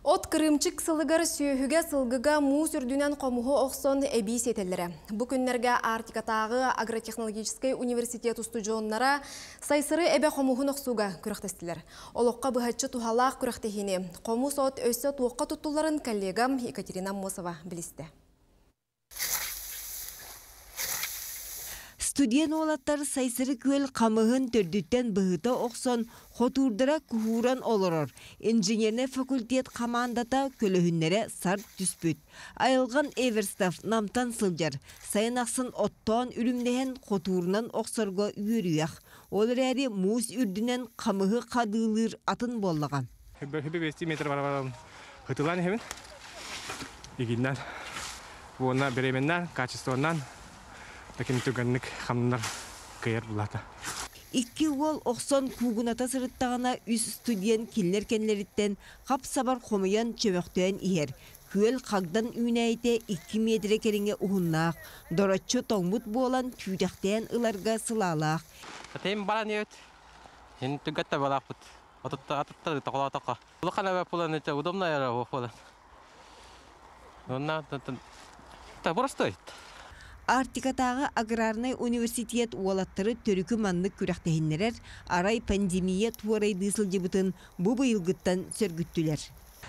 От кырыымчык сылыгар сүөһүгэ, сылгыга муус үрдүнэн хомуһу охсон эбии сиэтэллэрэ. Бу күннэргэ Арктикатааҕы агротехнологическай университет устудьуоннара Сайсары эбэ хомуһун охсууга күрэхтэстилэр. Олоххо быһаччы туһалаах күрэхтэһиини хомус от өссө туохха туттулларын коллегам Екатерина Аммосова билистэ. Студент уолаттар Сайсары күөл хамыһын төрдүттэн быһыта охсон, хотуурдара куһууран олорор. Инженернэй факультет хамаандата көлөһүннэрэ сарт түспүт. Айылҕан Эверстов Намтан сылдьар. Сайын ахсын оттоон үлүмнэһэн хотуурунан охсорго үөрүйэх. Ол эрээри муус үрдүнэн хамыһы хадыылыыр атын буоллаҕа. Хүбэ 5 метр барабаран хытылаан иһэбин. Игиннэн уонна беременнан, качествоннан таким түгэнник хамнар кыйар булата. Икки уол охсон куугуната сырыттаҕына үс студент кинилэр кэннилэриттэн хап-сабар хомуйан чөмөхтөөн иһэр. Күөл хагдан үүнээйитэ 2 миэтэрэ кэриҥэ уһуннаах, дороччу тоҥмут буолан түүтэхтээн ыларга сылаалаах. Тем баран ебет. Хин түгэтте балааппыт. Атытта атытта тохолоотоххо. Улахан эбэ пулан это удобно яра буолан. Онна та простой. Арктикатааҕы аграрнай университет уолаттары төрүкү маннык күрэхтэһиннэрэр, арай пандемия туорайдыы сылдьыбытын бу быйылгыттан сөргүттүлэр.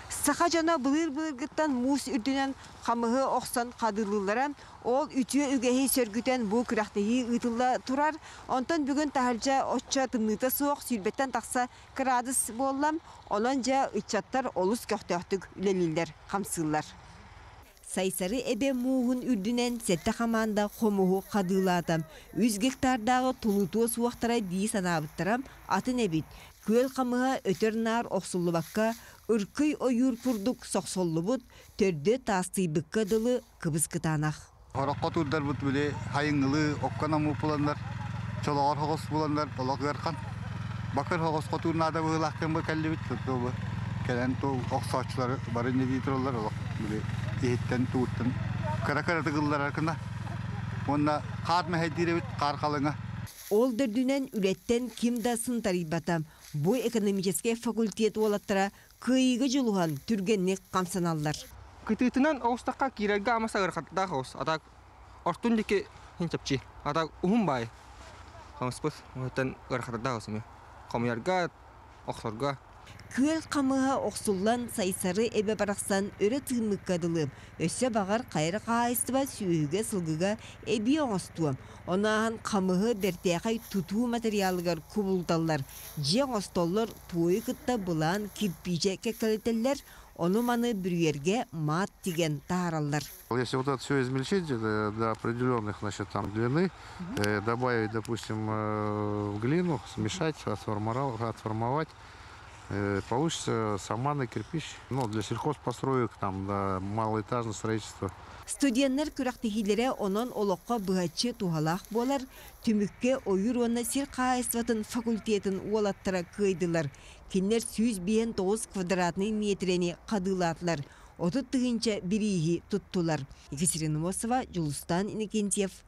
Саха дьоно былыыр-былыргыттан муус үрдүнэн хамыһы охсон хадыылыыллара, ол үтүө үгэһи сөргүтэн бу күрэхтэһии ыытылла турар. Онтон бүгүн таһырдьа оччо тымныыта суох сүүрбэттэн тахса кыраадыс буолла, онон дьэ ыччаттар олус көхтөөхтүк үлэлииллэр, хамсыыллар. Сайсары эбэ мууһун үрдүнэн сэттэ хамаанда хомуһу хадыылаата. Үс гектардааҕы тулутуо суохтара дии санаабыттара атын эбит. Күөл хамыһа өтөр-наар охсуллубакка, ыркый ойуур курдук сохсоллубут, төрдө таастыйбыкка дылы кыбыс-кытаанах. Хороххо туурдарбыт били хайыҥылыы окко намуу буланнар, чолоҕор хоҕус буланнар олох ыархан. Бакыр хоҕус хотуур наада быһыылаах кэм кэллибит. Кэлэн туу охсооччулары бары не тураллар олох били иһиттэн тууттан кыра-кыра тыгылларар гына. Уонна хаар мэһэйдиир эбит, хаар халыҥа. Ол дөрдүнэн үлэттэн ким да сынтарыйбата. Бу экономическай факультет уолаттара кыайыыга дьулуһан түргэнник хамсаналлар. Кытыытынан оҕустахха киирэргэ амаса ыарахаттаах оҕус. Атак ортун диэки хин чэпчи. Атак уһун баай. Хамыспыт оттон ыарахаттаах оҕус эмиэ. Хомуйарга, охсорго. Күөл хамыһа охсуллан Сайсары эбэ барахсан өрө тыыммыкка дылы. Өссө баҕар хайра хаһаайыстыба сүөһүгэ сылгыга эбии оҥостуо. Ону ааһан хамыһы бэртээхэй тутуу материалыгар кубулуталлар. Дьиэ оҥостоллор, туойу кытта былаан кирпиичэ кэккэлэтэллэр, ону-маны бүрүйэргэ маат тигэн таһаараллар. Если вот это все измельчить до определенных, значит, там длины, добавить, допустим, в глину, смешать, отформовать, получится саманный кирпич, ну, для сельхозпостроек, там, для малоэтажного строительства. Студенттар күрэхтэһиилэрэ онон олоххо быһаччы туһалаах буолар. Түмүккэ ойуур уонна сир хаһаайыстыбатын факультетын уолаттара кыайдылар. Кинилэр 159 квадратнай миэтэрэни хадыылаатылар. 30 тыһыынча бирииһи туттулар. Екатерина Мосова, Дьулустан Иннокентьев.